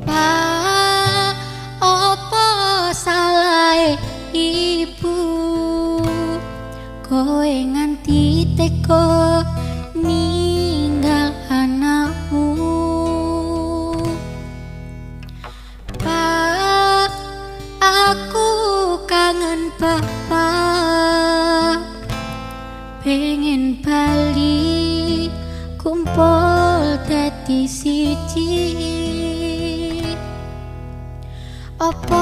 Pak, opo salahe ibu? Kowe nganti teko ninggal anakmu. Pak, aku kangen bapak, pengen bali kumpul dadi siji. Opo